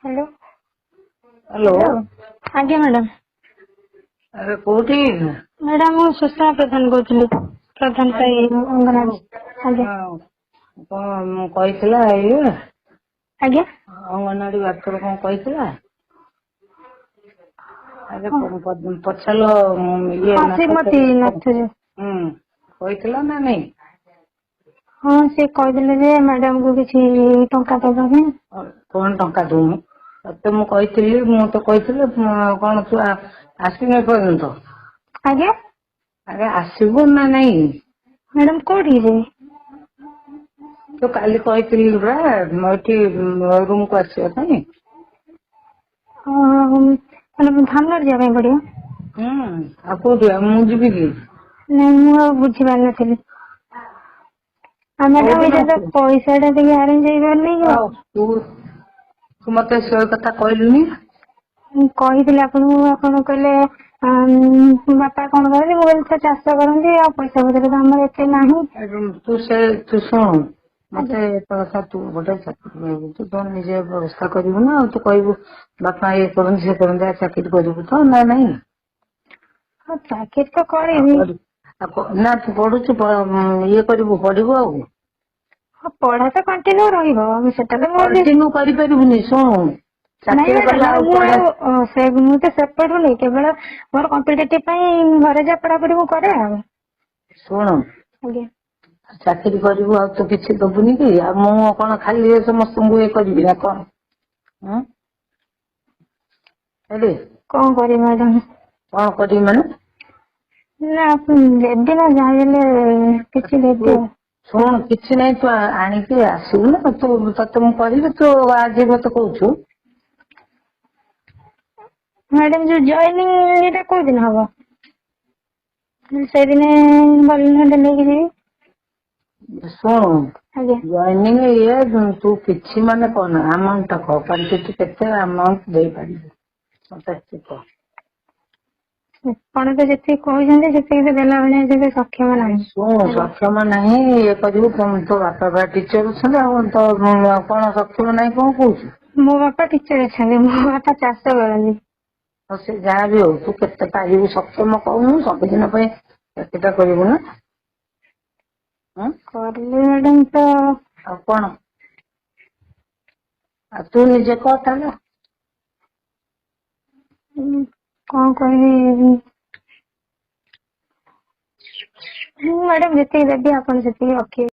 Hello. Hello. ଆଜ୍ଞା madam. ଆରେ କୋଉଠି? ମ୍ୟାଡ଼ାମ, ମୁଁ ସୁଷମା ପ୍ରଧାନ କହୁଥିଲି, ପ୍ରଧାନ ସାହି ଅଙ୍ଗନବାଡି। ଆଜ୍ଞା। ହଁ, କଣ କହିଥିଲା ଇଏ? ଆଜ୍ଞା? ଅଙ୍ଗନବାଡି ୱାର୍କର କଣ କହିଥିଲା? ଆରେ, ପଚାରିଲ ଇଏ? ହଁ, ଶ୍ରୀମତୀ ନାଥ। ହୁଁ, କହିଥିଲା ନା ନାଇଁ? ହଁ, ସେ କହିଥିଲେ ଯେ ମ୍ୟାଡାମକୁ କିଛି ଟଙ୍କା ଦେବା ପାଇଁ। କଣ ଟଙ୍କା ଦଉନୁ? ତତେ ମୁଁ କହିଥିଲି, ମୁଁ ତ କହିଥିଲି କଣ, ତୁ ଆସିନୁ ଏପର୍ଯ୍ୟନ୍ତ। ଆଜ୍ଞା? ଆରେ, ଆସିବୁ ନା ନାଇଁ? ମ୍ୟାଡାମ, କୋଉଠିକି ଯିବି? ତୁ କାଲି କହିଥିଲି ପରା ଏଠି ରୁମକୁ ଆସିବା ପାଇଁ। ମ୍ୟାଡ଼ାମ, ଧାମନଗର ଯିବା ପାଇଁ ପଡିବ? ହୁଁ, ଆଉ କୋଉଠି ଆଉ ମୁଁ ଯିବି କି? ନାଇଁ, ମୁଁ ଆଉ ବୁଝିପାରିନଥିଲି। ଆଉ ମ୍ୟାଡାମ, କୋଉଦିନ ଏଇଟା ତ ଆସିବୁ? ପଇସା ଟା ଟିକେ ଆରେଞ୍ଜ ହେଇପାରୁନି। ଆଉ ତୁ ମତେ ସେ କଥା କହିଲୁନି? ମୁଁ କହିଥିଲି ଆପଣଙ୍କୁ, ଆପଣ କହିଲେ ବାପା କଣ କରନ୍ତି? ମୁଁ କହିଲି ସେ ଚାଷ କରନ୍ତି, ଆଉ ପଇସା ପତ୍ର ତ ଆମର ଏତେ ନାହିଁ। ତୁ ସେ ତୁ ଶୁଣୁ, ମତେ ଏକ କଥା, ତୁ ଗୋଟେ ଚାକିରି କରିବୁ, ତୁ ତୋ ନିଜେ ବ୍ୟବସ୍ଥା କରିବୁ ନା, ଆଉ ତୁ କହିବୁ ବାପା ଇଏ କରନ୍ତି ସେ କରନ୍ତି। ଆଉ ଚାକିରି କରିବୁ ତ ନା ନାଇଁ? ହଁ, ଚାକିରି ତ କରିବି। ଆଉ ନା ତୁ ପଢୁଛୁ, ଇଏ କରିବୁ, ପଢିବୁ ଆଉ? ହଁ, ପଢା ତ କଣ୍ଟିନ୍ୟୁ ରହିବ, ସେଟା ତ ମୁଁ କଣ୍ଟିନ୍ୟୁ କରିପାରିବୁନି, ଶୁଣୁ, ନାଇଁ ଚାକିରି କଲେ ମ୍ୟାଡାମ, ଆଉ ମୁଁ ପଢା ଆଉ ସେ ମୁଁ ତ ସେପଟୁ ନେଇ କେବଳ ମୋର କମ୍ପିଟେଟିଭ ପାଇଁ ଘରେ ଯାହା ପଢାପଢି ମୁଁ କରେ ଆଉ। ଶୁଣୁ। ଆଜ୍ଞା। ଚାକିରି କରିବୁ ଆଉ ତୁ କିଛି ଦବୁନି କି? ଆଉ ମୁଁ କଣ ଖାଲି ସମସ୍ତଙ୍କୁ ଇଏ କରିବି ନା କଣ? ହେଲେ କଣ କରିବି ମ୍ୟାଡାମ? କଣ କରିବି ମାନେ? ନା, ଦେବି ନା, ଯାହା ହେଲେ କିଛି ତୁ ଦେବି ଆଉ। ଶୁଣୁ, କିଛି ନାହିଁ, ତୁ ଆଣିକି ଆସିବୁ ନା? ତୁ ତତେ ମୁଁ କହିବି, ତୁ ଆଜି ମତେ କହୁଛୁ? ମ୍ୟାଡାମ, ଯୋଉ ଜଏନିଂ ଏଇଟା କୋଉ ଦିନ ହବ? ସେଇଦିନ ଗଲେ ନହେଲେ ନେଇକି ଯିବି। ଶୁଣୁ। ଆଜ୍ଞା। ଜଏନିଂ ଇଏ ତୁ କିଛି ମାନେ କଣ ଆମାଉଣ୍ଟ ଟା କହ, କ୍ୱାଣ୍ଟିଟି କେତେ ଆମାଉଣ୍ଟ ଦେଇପାରିବୁ ମତେ ଏତିକି କହ। ଆପଣ ତ ଯେତିକି କହୁଛନ୍ତି ସେତିକି ତ ଦେଲା ଭଳିଆ ସେତେ ସକ୍ଷମ ନାହିଁ। ଶୁଣୁ, ସକ୍ଷମ ନାହିଁ ଇଏ କରିବୁ, ତୋ ବାପା ବା ଟିଚର ଅଛନ୍ତି, ଆଉ ତ କଣ ସକ୍ଷମ ନାହିଁ କଣ କହୁଛୁ? ମୋ ବାପା ଟିଚର ଅଛନ୍ତି? ମୋ ବାପା ଚାଷ କରନ୍ତି। ଆଉ ସେ ଯାହା ବି ହଉ, ତୁ କେତେ ପାରିବୁ ସକ୍ଷମ କହୁନୁ? ସବୁଦିନ ପାଇଁ ଚାକିରିଟା କରିବୁ ନା? କରିଲି ମ୍ୟାଡାମ ତ। ଆଉ କଣ? ଆଉ ତୁ ନିଜେ କହ ତାହେଲେ। କଣ କହିବି ମୁଁ ମ୍ୟାଡାମ? ଯେତିକି ଦେବି ଆପଣ ସେତିକି ରଖିବେ।